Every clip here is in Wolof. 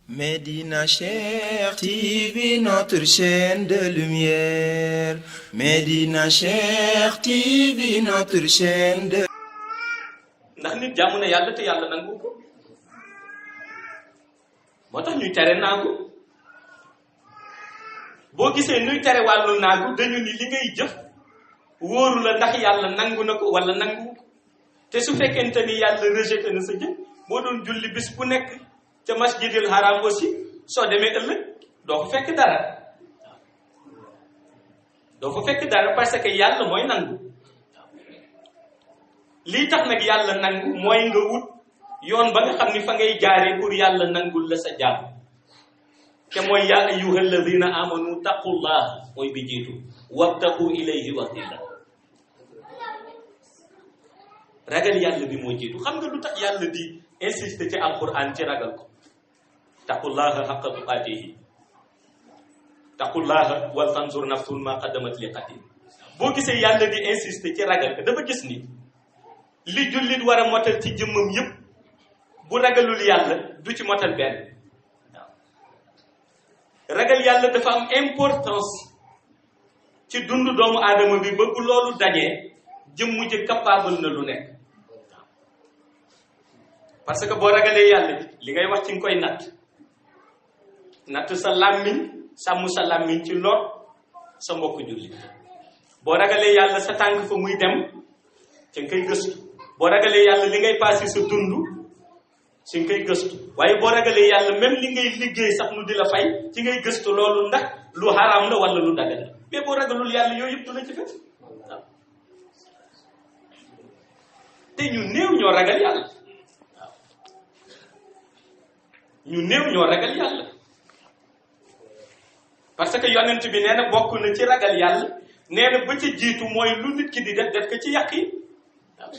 Médina Cheikh TV, notre chaîne de lumière. Médina Cheikh TV, notre chaîne de... ndax nit jaamu na yàlla te yàlla nangu ko moo tax ñuy tere naagu boo gisee ñuy tere wàllu naagu dañu ni li ngay jëf wóoru la ndax yàlla nangu na ko wala nangu ko te su fekkente ni yàlla rejeté na sa jëf boo doon julli bis bu nekk ca masjidil haram aussi soo demee ëllëg doo fa fekk dara doo fa fekk dara parce que yàlla mooy nangu lii tax nag yàlla nangu mooy nga wut yoon ba nga xam ni fa ngay jaaree pour yàlla nangul la sa jaam te mooy yaa ayyuha alladina amanu taqullah mooy bi jiitu wabtaqu ilayhi wasila ragal yàlla bi moo jiitu xam nga lu tax yàlla di insister ci alquran ci ragal ko taqullaha haqqa tuqatihi taqullaha wal tanzur nafsun ma qaddamat li qatin boo gisee yàlla di insister ci ragal ko dafa gis ni li jullit war a motal ci jëmmam yépp bu ragalul yàlla du ci motal benn waaw ragal yàlla dafa am importance ci dundu doomu aadama bi ba bu loolu dajee jëmmu ji capable na lu nekk parce que boo ragalee yàlla li ngay wax ci nga koy natt sa làmmiñ sàmm sa làmmiñ ci lor sa mbokk jullit boo ragalee yàlla sa tànk fa muy dem ci nga koy gëstu boo ragalee yàlla li ngay passé sa dund ci nga koy gëstu waaye boo ragalee yàlla même li ngay liggéey sax nu di la fay ci ngay gëstu loolu ndax lu xaraam la wala lu dagal la mais boo ragalul yàlla yooyu yëpp du la ci fekk waaw te ñu néew ñoo ragal yàlla waaw ñu néew ñoo ragal yàlla parce que yonent bi nee na bokk na ci ragal yàlla nee na ba ca jiitu mooy lu nit ki di def ko ci yàq yi waaw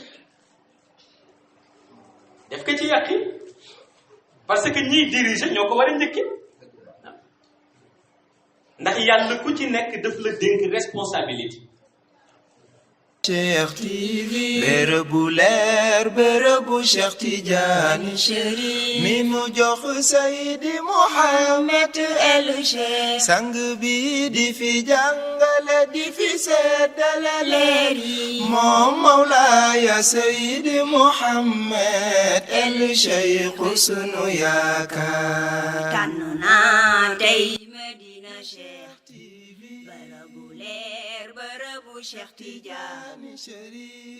def ko ci yàq yi parce que ñiy diriger ñoo ko war a njëkki ndax yàlla ku ci nekk daf la dénk responsabilité. Cheikh TV bërëbu leer bërëbu Cheikh Tidiane Chérif mi nu jox Seydi Mouhamed El Cheikh sang bi di fi jàngale di fi seddale leer yi moom Mawlaaya Seydi Mouhamed El Cheikh sunu yaakaar tànn naa tey Médina Cheikh TV bërëbu leer bërëbu Cheikh Tidiane Chérif